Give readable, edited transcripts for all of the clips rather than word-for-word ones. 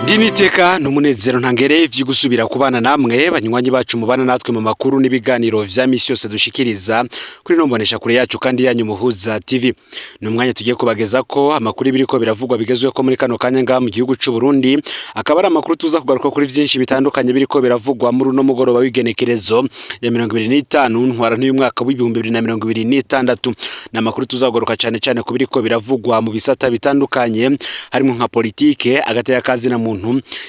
Ndiniteka n'umunezero ntangere vy'ugusubira kubana namwe, banywanyi bacu mubana natwe mu makuru n'ibiganiro vya misi yose dushikiriza kuri no mbonesha kure yacu kandi yanyu Muhuza TV. Ni umwanya tugiye kubageza ko amakuru biriko biravugwa bigezweho muri kano kanya ngaha mu gihugu c'u Burundi, akaba ari amakuru tuza kugaruka kuri vyinshi bitandukanye biriko biravugwa muri uno mugoroba w'igenekerezo ya 25 ntwara n'uyu mwaka w'2026. Ni amakuru tuzagaruka cane cane ku biriko biravugwa mu bisata bitandukanye, harimo nka politike, agateka kazina muntu,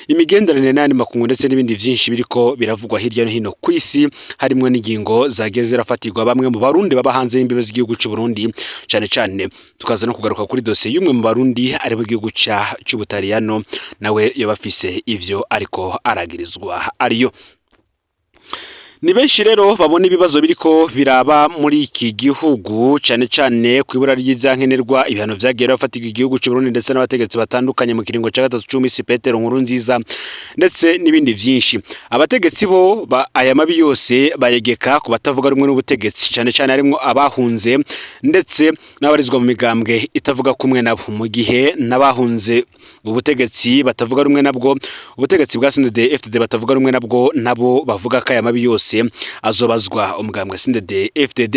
imigenderanire n'ayandi makungu, ndetse n'ibindi vyinshi biriko biravugwa hirya no hino kw'isi, harimwo n'ingingo zagiye zirafatirwa bamwe mu Barundi baba hanze y'imbibe z'igihugu c'u Burundi. Cane cane tukaza no kugaruka kuri dosiye y'umwe mu Barundi ari mu gihugu c'Ubutaliyano, nawe yoba afise ivyo ariko aragirizwa ariyo. Ni benshi rero babona ibibazo biriko biraba muri iki gihugu, cane cane kw'ibura ry'ivyankenerwa, ibihano vyagiye birafatirwa igihugu c'u Burundi ndetse n'abategetsi batandukanye mu kiringo ca gatatu c'umisi Petero Nkurunziza, ndetse n'ibindi vyinshi. Abategetsi bo aya mabi yose bayegeka ku batavuga rumwe n'ubutegetsi, cane cane harimwo abahunze ndetse n'abarizwa mu migambwe itavuga kumwe nabo, mu gihe n'abahunze ubutegetsi batavuga rumwe nabwo, ubutegetsi bwa CNDD FDD batavuga rumwe nabwo, nabo bavuga ko aya mabi yose azobazwa umugambwe CNDD FDD.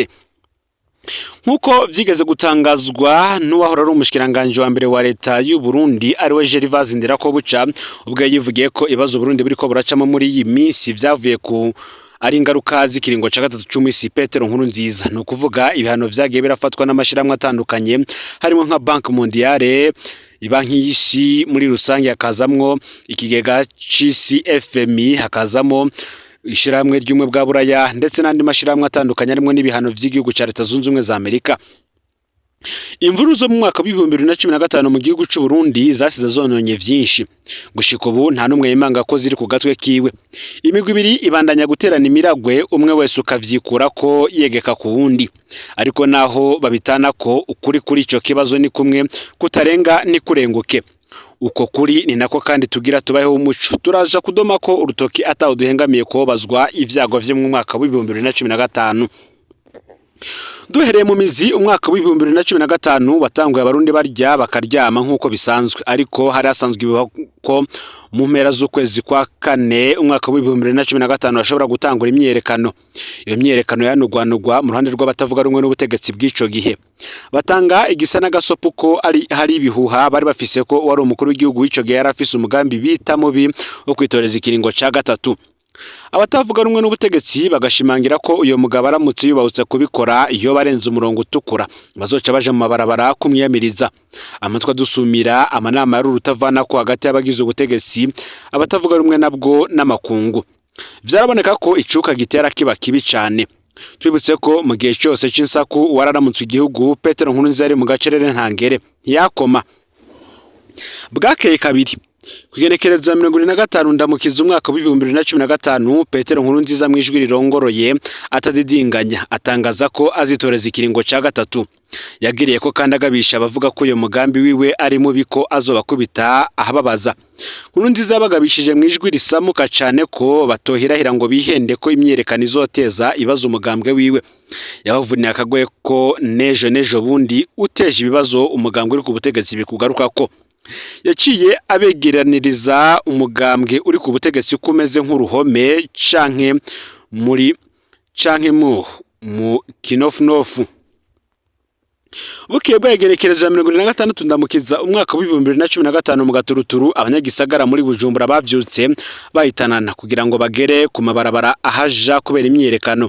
Nk'uko vyigeze gutangazwa n'uwahora ari umushikiranganje wa mbere wa leta y'u Burundi, ariwe Gervase Ndirakobuca, ubwo yivugiye ko ibibazo Burundi buriko buracamo muri iyi minsi vyavuye ku ari ingaruka z'ikiringo ca gatatu c'umisi Petero Nkurunziza, ni ukuvuga ibihano vyagiye birafatwa n'amashirahamwe atandukanye, harimo nka Banque Mondiale, Ibanki y'Isi muri rusange, hakazamwo ikigega c'isi FMI, hakazamo ishirahamwe ry'umwe bwa Buraya, ndetse n'andi mashirahamwe atandukanye, harimo n'ibihano vy'igihugu ca Leta Zunze Ubumwe za Amerika. Imvururu zo mu mwaka w'2015 mu gihugu c'u Burundi zasize zononye vyinshi. Gushika ubu nta n'umwe yimanga ko ziri ku gatwe kiwe. Imigwi ibiri ibandanya guterana imiragwe, umwe wese ukavyikura ko yegeka ku wundi. Ariko naho babitana ko ukuri kuri ico kibazo ni kumwe kutarenga nikurenguke. Uko kuri ni nako kandi tugira tubaheho umuco. Turaja kudoma ko urutoki ataho duhengamiye kubazwa ivyago vyo mu mwaka w'2015. Duhereye mu mizi, umwaka w'2015 watanguye Abarundi barya bakaryama nk'uko bisanzwe, ariko hari hasanzwe ibihuha ko mu mpera z'ukwezi kwa kane umwaka w'2015 bashobora gutangura imyiyerekano. Iyo myiyerekano yanugwanugwa mu ruhande rw'abatavuga rumwe n'ubutegetsi bw'ico gihe, batanga igisa n'agasopo ko ari hari ibihuha bari bafise ko wari umukuru w'igihugu w'ico gihe yari afise umugambi bita mubi wo kwitoreza ikiringo ca gatatu. Abatavuga rumwe n'ubutegetsi bagashimangira ko uyo mugabo aramutse yubahutse kubikora, iyo barenze umurongo utukura, bazoca baja mu mabarabara kumwiyamiriza. Amatwi adusumira, amanama yari urutavanako hagati y'abagize ubutegetsi, abatavuga rumwe nabwo n'amakungu. Vyaraboneka ko icuka gitera kiba kibi cane. Twibutse ko mu gihe cyose c'insaku wararamutse igihugu Petero Nkurunziza yari mu gacerere ntangere, ntiyakoma. Bwakeye kabiri, kw'igenekerezo ya 75 Ndamukiza umwaka w'2015, Petero Nkurunziza mu ijwi rirongoroye atadidinganya atangaza ko azitoreza ikiringo ca gatatu. Yagiriye ko kandi agabisha abavuga ko uyo mugambi wiwe ari mubi ko azobakubita ahababaza. Nkurunziza yabagabishije mu ijwi risamuka cane ko batohirahira ngo bihende ko imyiyerekano izoteza ibibazo umugambwe wiwe. Yabavuniye akagoye ko nejo nejo bundi uteje ibibazo umugambwe uri ku butegetsi bikugarukako. Yaciye abegeraniriza umugambwe uri ku butegetsi ko umeze nk'uruhome canke muri canke mu kinofunofu. Bukeye bwagerekerezo ya 76 Ndamukiza umwaka w'2015, mu gaturuturu abanyagisagara muri Bujumbura bavyutse bahitanana kugira ngo bagere ku mabarabara ahaja kubera imyiyerekano.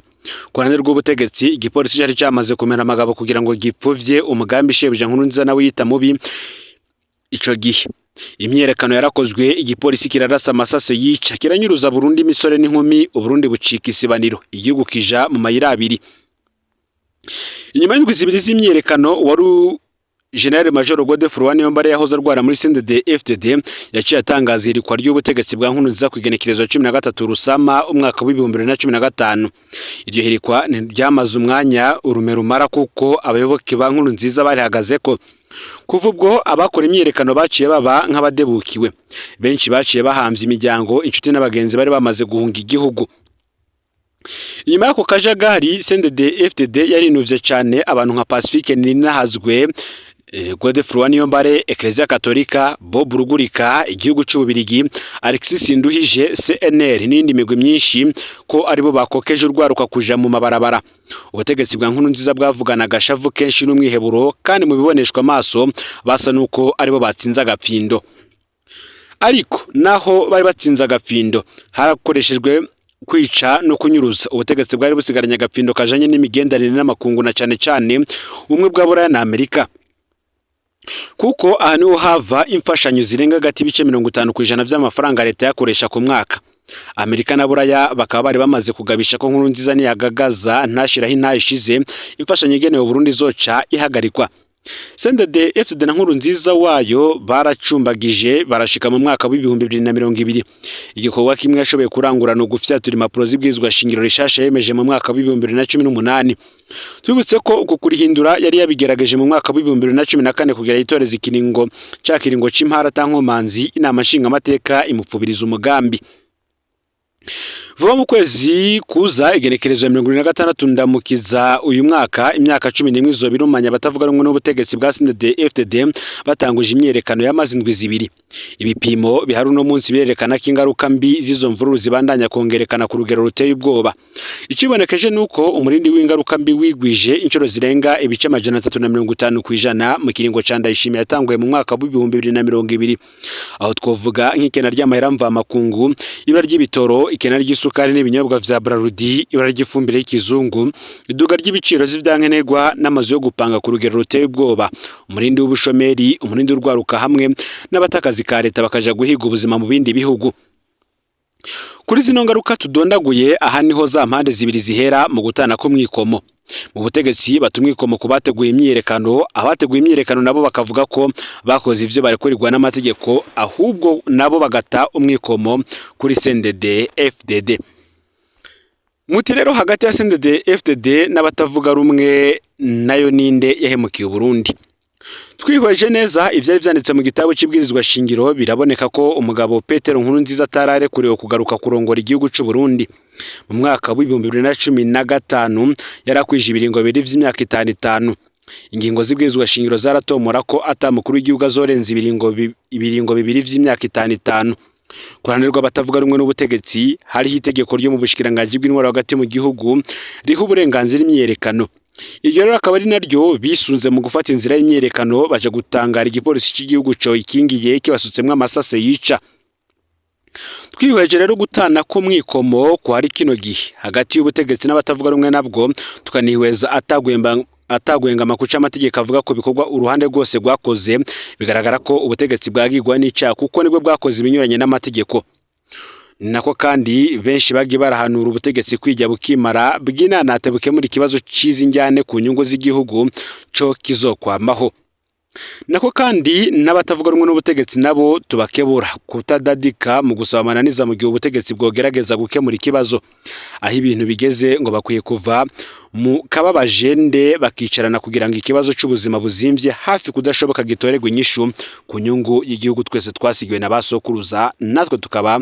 Ku ruhande rw'ubutegetsi, igipolisi cari camaze kumena amagabo kugira ngo gipfuvye umugambi shebuja Nkurunziza nawe yita mubi. Ico gihe imyiyerekano yarakozwe, igipolisi kirarasa amasaso yica, kiranyuruza burundu imisore n'inkumi, Uburundi bucika isibaniro, igihugu kija mu mayira abiri. Inyuma y'indwi 2 z'imyiyerekano, wari General Major Godefroid Niyombare yahoze arwara muri CNDD FDD yaciye atangaza irikwa ry'ubutegetsi bwa Nkurunziza ku igenekerezo 13 Rusama umwaka w'2015. Iryo hirikwa ntiryamaze umwanya urume rumara, kuko abayoboke ba Nkurunziza barihagaze ko kuva ubwo abakora imyiyerekano baciye baba nk'abadebukiwe. Benshi baciye bahamvye imiryango, inshuti n'abagenzi bari bamaze guhunga igihugu. Inyuma y'ako kajagari, CNDD FDD yarinuvye cane abantu nka Pacifique Nininahazwe. Godefroid Niyombare, Eklezia Katolika, Bob Rugurika, igihugu c'Ububirigi, Alexis Nduhije, CNR n'indi migwi myinshi, ko aribo bakokeje urwaruka kuja mu mabarabara. Ubutegetsi bwa Nkurunziza bwavugana agashavu kenshi n'umwiheburo, kandi mu biboneshwa amaso basa nuko aribo batsinze agapfindo. Ariko naho bari batsinze agapfindo, harakoreshejwe kwica no kunyuruza. Ubutegetsi bwari busigaranye agapfindo kajanye n'imigenderanire n'amakungu, na cane cane ubumwe bwa Buraya na Amerika, kuko aha niho hava imfashanyo zirenga hagati ibice 50% vy'amafaranga leta yakoresha ku mwaka. Amerika na Buraya bakaba bari bamaze kugabisha ko Nkurunziza niyagagaza ntashiraho intahe ishize, imfashanyo igenewe Burundi izoca ihagarikwa. CNDD FDD na Nkurunziza wayo baracumbagije barashika mu mwaka w'2020. Igikorwa kimwe yashoboye kurangura ni ugufyatura impapuro z'ibwirizwa shingiro rishasha yemeje mu mwaka w'2018. Tubibutse ko uku kurihindura yari yabigerageje mu mwaka w'2014 kugira yitoreze ikiringo ca kiringo c'impara atankomanzi, inama nshingamateka imupfubiriza umugambi. Vuba mu kwezi kuza, igenekerezo ya 76 Ndamukiza uyu mwaka, imyaka 11 izoba irumanya abatavuga rumwe n'ubutegetsi bwa CNDD FDD batanguje imyiyerekano y'amazi indwi 2. Ibipimo bihari uno munsi birerekana ko ingaruka mbi z'izo mvururu zibandanya kongerekana ku rugero ruteye ubwoba. Ikibonekeje nuko umurindi w'ingaruka mbi wigwije inshuro zirenga ibice 350% mu kiringo ca Ndayishimiye yatanguye mu mwaka w'2020. Aho twovuga nk'ikena ry'amahera mvamakungu, ibara ry'ibitoro, ikena ry'isukari n'ibinyobwa vya Brarudi, ibara ry'ifumbire y'ikizungu, iduga ry'ibiciro vy'ivyankenerwa n'amazu yo gupanga ku rugero ruteye ubwoba, umurindi w'ubushomeri, umurindi w'urwaruka hamwe n'abatakazi ka leta bakaja guhiga ubuzima mu bindi bihugu. Kuri zino ngaruka tudondaguye, aha niho za mpande zibiri zihera mu gutana k'umwikomo. Mu butegetsi bata umwikomo ku bateguye imyiyerekano, abateguye imyiyerekano nabo bakavuga ko bakoze ivyo barekurigwa n'amategeko, ahubwo nabo bagata umwikomo kuri CNDD FDD. Muti rero hagati ya CNDD FDD n'abatavuga rumwe nayo, ninde yahemukiye Uburundi? Twihweje neza ivyari vyanditse mu gitabo c'ibwirizwa shingiro, biraboneka ko umugabo Petero Nkurunziza atararekuriwe kugaruka kurongora igihugu c'u Burundi. Mu mwaka w'2015 yarakwije ibiringo bibiri vy'imyaka itanu itanu. Ingingo z'ibwirizwa shingiro zaratomora ko ata mukuru w'igihugu azorenza ibiringo bibiri vy'imyaka itanu itanu. Ku ruhande rw'abatavuga rumwe n'ubutegetsi, hariho itegeko ryo mu bushikiranganji bw'intwaro hagati mu gihugu riha uburenganzira imyiyerekano. Iryo rero akaba ari naryo bisunze mu gufata inzira y'imyiyerekano, baje gutangara igipolisi cy'igihugu co ikingiye kibasutsemwo amasase yica. Twihweje rero gutana k'umwikomo kwari kino gihe hagati y'ubutegetsi n'abatavuga rumwe nabwo, tukanihweza atagwengama kuca amategeko avuga ko bikorwa uruhande rwose rwakoze, bigaragara ko ubutegetsi bwagirwa n'icaha, kuko nibwo bwakoze ibinyuranye n'amategeko. Nako kandi benshi bagiye barahanura ubutegetsi kwijya bukimara bw'inanate bukemura ikibazo c'izi njyane ku nyungu z'igihugu co kizokwamaho. Nako kandi n'abatavuga rumwe n'ubutegetsi nabo tubakebura kutadadika mu gusaba amananiza mu gihe ubutegetsi bwogerageza gukemura ikibazo. Aho ibintu bigeze, ngo bakwiye kuva mu kababajende bakicarana kugira ngo ikibazo c'ubuzima buzimvye hafi kudashoboka gitorerwe inyishu ku nyungu y'igihugu twese twasigiwe na ba sokuruza, natwe tukaba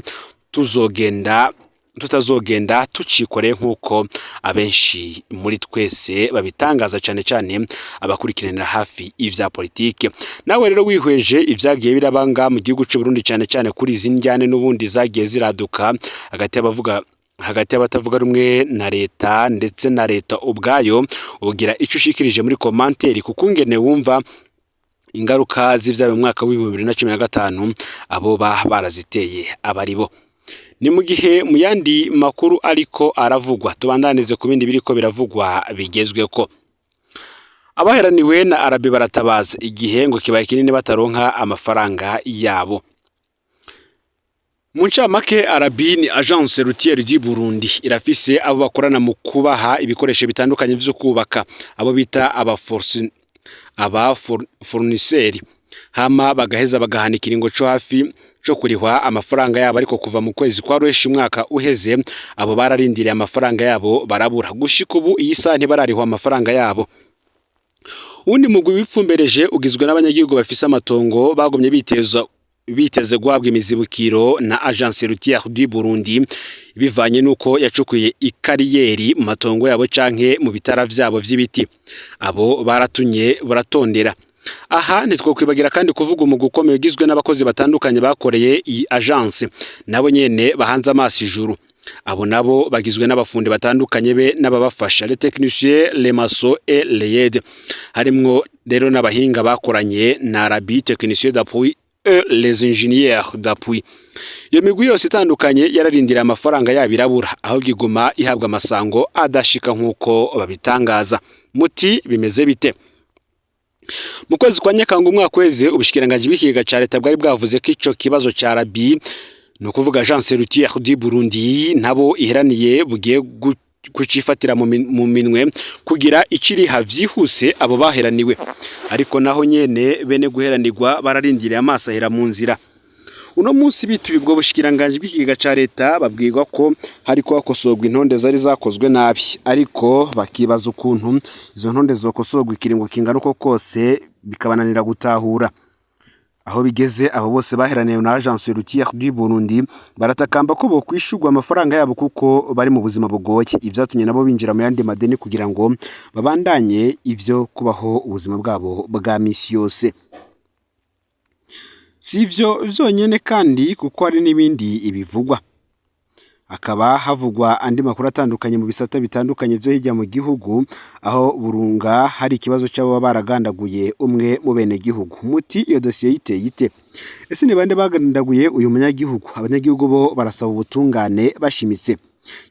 tuzogenda tutazogenda tucikoreye nk'uko abenshi muri twese babitangaza, cyane cyane abakurikiranira hafi ivya politike. Nawe rero wihweje ivyagiye birabanga mu gihugu c'u Burundi, cyane cyane kuri izi njyane n'ubundi zagiye ziraduka hagati y'abavuga hagati y'abatavuga rumwe na leta ndetse na leta ubwayo, ugira ico ushikirije muri commentaire kukungene wumva ingaruka z'ivyabaye mu mwaka w'2015 abo baraziteye abaribo. Ni mu gihe mu yandi makuru ariko aravugwa, tubandanize ku bindi biriko biravugwa bigezweko. Abaheraniwe na Arabi baratabaza, igihe ngo kibaye kinini bataronka amafaranga yabo. Mu ncamake, Arabi ni Agence Routière du Burundi, irafise abo bakorana mu kubaha ibikoresho bitandukanye vyo kubaka, abo bita aba fournisseurs, hama bagaheza bagahana ikiringo co hafi co kurihwa amafaranga yabo. Ariko kuva mu kwezi kwa ruheshi umwaka uheze, abo bararindiriye amafaranga yabo barabura. Gushika ubu iyi saha ntibararihwa amafaranga yabo. Uwundi mugwi wipfumbereje ugizwe n'abanyagihugu bafise amatongo bagumye biteza biteze guhabwa imizibukiro na Agence Routière du Burundi, bivanye nuko yacukuye ikariyeri mu matongo yabo canke mu bitara vyabo vy'ibiti. Abo baratunye baratondera. Aha ntitwokwibagira kandi kuvuga umugwi ukomeye ugizwe n'abakozi batandukanye bakoreye iyi agence, nabo nyene bahanze amaso ijuru. Abo nabo bagizwe n'abafundi batandukanye be n'ababafasha, les techniciens, les maçons et les aides. Harimwo rero n'abahinga bakoranye na Rabi, technicien d'appui, et les ingénieurs d'appui. Iyo migwi yose itandukanye yararindiriye amafaranga yabo irabura, ahubwo iguma ihabwa amasango adashika nk'uko babitangaza. Muti bimeze bite? Mu kwezi kwa Nyakanga umwaka weze, ubushikiranganji bw'ikigega ca leta bwari bwavuze ko ico kibazo ca Rabi, ni ukuvuga Agence Routière du Burundi, nabo iheraniye, bugiye kucifatira mu minwe kugira iciriha vyihuse abo baheraniwe. Ariko naho nyene bene guheranirwa bararindiriye, amaso ahera mu nzira. Uno munsi bituye ubwo bushikiranganji bw'ikigega ca leta, babwirwa ko hariko hakosorwa intonde zari zakozwe nabi, ariko bakibaza ukuntu izo ntonde zokosorwa ikiringo kingana uko kose, bikabananira gutahura aho bigeze. Abo bose baheraniye na Agence Routière du Burundi baratakamba ko bokwishurwa amafaranga yabo kuko bari mu buzima bugoye, ivyatumye nabo binjira mu yandi madeni kugira ngo babandanye ivyo kubaho ubuzima bwabo bwa misi yose. Si ivyo vyonyene kandi, kuko hari n'ibindi bivugwa. Hakaba havugwa andi makuru atandukanye mu bisata bitandukanye vyo hirya mu gihugu, aho Burunga hari ikibazo c'abo baragandaguye umwe mu bene gihugu. Muti iyo dosiye yiteye ite? Ese ni bande bagandaguye uyu munyagihugu? Abanyagihugu bo barasaba ubutungane bashimitse.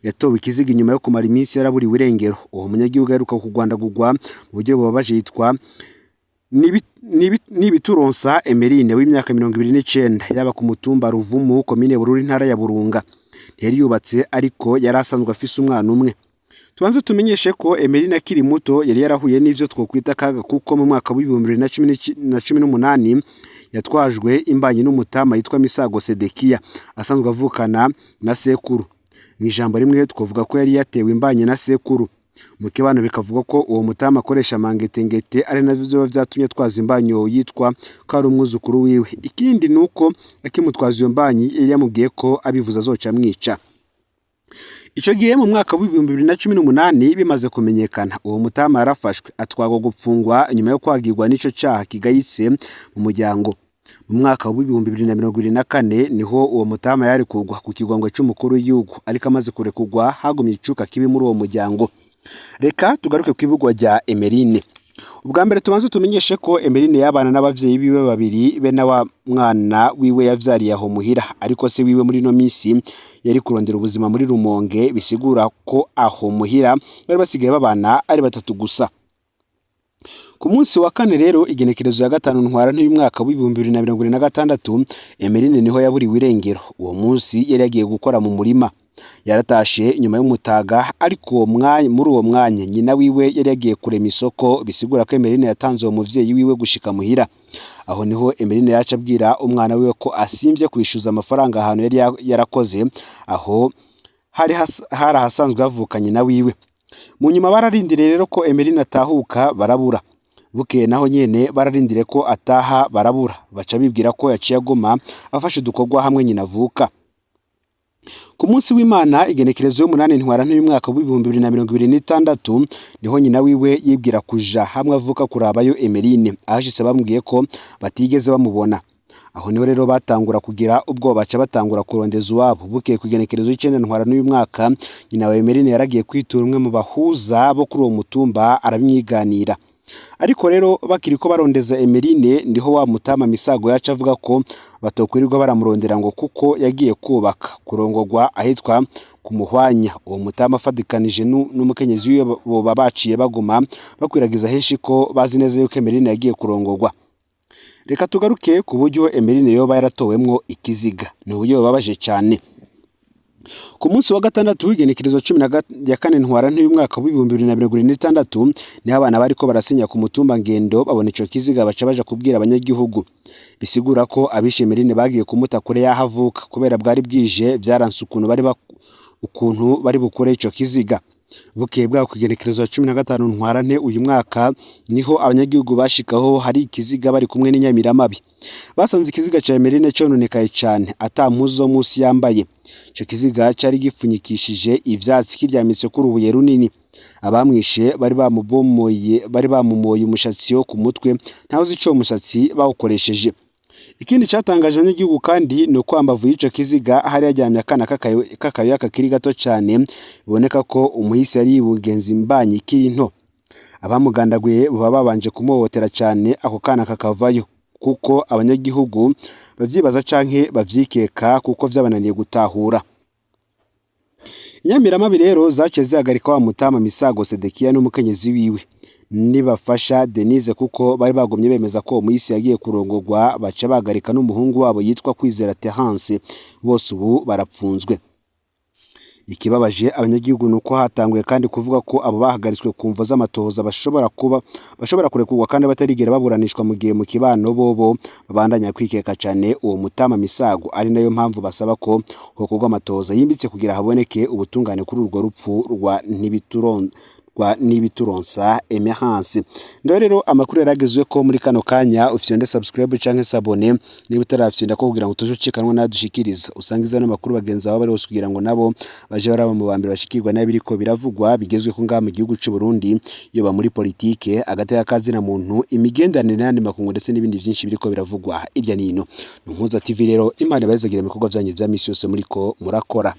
Yatowe ikiziga inyuma yo kumara iminsi yaraburiwe irengero. Uwo munyagihugu aheruka kugwandagurwa mu buryo bubabaje yitwa Nibituronsa Emeline w'imyaka 29, yaba ku mutumba Ruvumu, komine Bururi, intara ya Burunga. Ntiyari yubatse, ariko yari asanzwe afise umwana umwe. Tubanze tumenyeshe ko Emeline akiri muto yari yarahuye n'ivyo twokwita akaga, kuko mu mwaka w'2018 yatwajwe imbanyi n'umutama yitwa Misago Sedekiya, asanzwe avukana na sekuru. Mu ijambo rimwe twavuga ko yari yatewe imbanyi na sekuru. Mu kibano bikavuga ko uwo mutama akoresha amangetengete, ari navyo vyoba vyatumye atwaza imbanyo yitwa ko ari umwuzukuru wiwe. Ikindi ni uko akimutwaza iyo mbanyi yari yamubwiye ko abivuze azoca amwica. Ico gihe mu mwaka w'2018 bimaze kumenyekana, uwo mutama yarafashwe atwarwa gupfungwa nyuma yo kwagirwa n'ico caha kigayitse mu muryango. Mu mwaka w'2024 niho uwo mutama yarekurwa ku kigongwe c'umukuru w'igihugu, ariko amaze kurekurwa hagumye icuka kibi muri uwo muryango. Reka tugaruke kw'ibugwa rya Emeline. Ubwa mbere tubanze tumenyeshe ko Emeline yabana n'abavyeyi biwe babiri be na wa mwana wiwe yavyariye aho muhira, ariko se wiwe muri ino misi yari kurondera ubuzima muri Rumonge, bisigura ko aho muhira bari basigaye babana ari batatu gusa. Ku munsi wa kane rero, igenekerezo ya 5 Ntwarante y'umwaka w'2026, Emeline niho yaburiwe irengero. Uwo munsi yari yagiye gukora mu murima, yaratashe nyuma y'umutaga, ariko uwo mwanya, muri uwo mwanya nyina wiwe yari yagiye kurema isoko, bisigura ko Emeline yatanze uwo muvyeyi wiwe gushika muhira. Aho niho Emeline yaca abwira umwana wiwe ko asimvye kwishuza amafaranga ahantu yari yarakoze, aho hari ahasanzwe havukanye na wiwe. Mu nyuma bararindiriye rero ko Emeline atahuka, barabura. Bukeye naho nyene bararindiriye ko ataha, barabura. Baca bibwira ko yaciye aguma afashe udukorwa hamwe nyina avuka. Ku munsi w'Imana, igenekerezo y'umunani Ntwarante y'umwaka w'2026, niho nyina wiwe yibwira kuja hamwe avuka kurabayo Emeline. Ahashitse bamubwiye ko batigeze bamubona. Aho niho rero batangura kugira ubwoba, baca batangura kurondeza uwabo. Bukeye ku igenekerezo y'icenda Ntwarante y'uyu mwaka, nyina wa Emeline yaragiye kwitura umwe mu bahuza bo kuri uwo mutumba, arabimwiganira. Ariko rero bakiriko barondeza Emeline, ndiho wa mutama Misago yaca avuga ko batokwirirwa baramurondera, ngo kuko yagiye kubaka kurongorwa ahitwa ku Muhwanya. Uwo mutama afadikanije n'umukenyezi wiwe boba baciye baguma bakwiragiza henshi ko bazi neza yuko Emeline yagiye kurongorwa. Reka tugaruke ku buryo Emeline yoba yaratowemwo ikiziga. Ni uburyo bubabaje cyane. Ku munsi wa gatandatu, w'igenekerezo 14 Ntwarante y'umwaka w'2026, niho abana bariko barasenya ku mutumba Ngendo babona ico kiziga, baca baja kubwira abanyagihugu. Bisigura ko abishe Emeline bagiye kumuta kure y'aho avuka. Kubera bwari bwije, vyaranse ukuntu bari bukure ico kiziga. Bukeye bwaho, ku igenekerezo 15 Ntwarante uyu mwaka, niho abanyagihugu bashikaho hari ikiziga bari kumwe n'inyamiramabi. Basanze ikiziga ca Emeline cononekaye cane, ata mpuzu zo musi yambaye. Ico kiziga cari gipfunyikishije ivyatsi, kiryamitse ku rubuye runini. Abamwishe bari bamubomoye, bari bamumoye umushatsi wo ku mutwe, ntawe uzi ico uwo mushatsi bawukoresheje. Ikindi catangaje abanyagihugu kandi ni uko hambavu y'ico kiziga hari haryamye akana k'akayoya kakiri gato cane, biboneka ko umuhisi yari yibugenza imbanyi ikiri nto. Abamugandaguye boba babanje kumuhohotera cane ako kana kakavayo, kuko abanyagihugu bavyibaza canke bavyikeka kuko vyabananiye gutahura. Inyamiramabi rero zaciye zihagarika wa mutama Misago Sedekiya n'umukenyezi wiwe Nibafasha Denise, kuko bari bagumye bemeza ko uwo muhisi yagiye kurongorwa, baca bahagarika n'umuhungu wabo yitwa Kwizera Terence. Bose ubu barapfunzwe. Ikibabaje abanyagihugu nuko hatanguye kandi kuvuga ko abo bahagaritswe ku mvo z'amatohoza bashobora kurekurwa kandi batarigera baburanishwa, mu gihe mu kibano bobo babandanya kwikeka cane uwo mutama Misago, ari nayo mpamvu basaba ko hokorwa amatohoza yimbitse kugira haboneke ubutungane kuri urwo rupfu rwa Nibituronsa Emerance. Ngaho rero amakuru yaragezwe ko muri kano kanya ufyonde subscribe canke s'abonner niba utarafyonda ko, kugira ngo tuje ucikanwa nadushikiriza usangiza ano makuru bagenzi bawe bari hose, kugira ngo nabo baje baraba mu bambere bashikirwa n'abiriko biravugwa bigezwe ko ngaha mu gihugu c'u Burundi, yoba muri politike, agateka kazina muntu, imigenderanire n'ayandi makungu, ndetse n'ibindi vyinshi biriko biravugwa irya nino. Numuhuza TV rero, Imana ibahezagira ibikorwa vyanyu vya misi yose muriko murakora.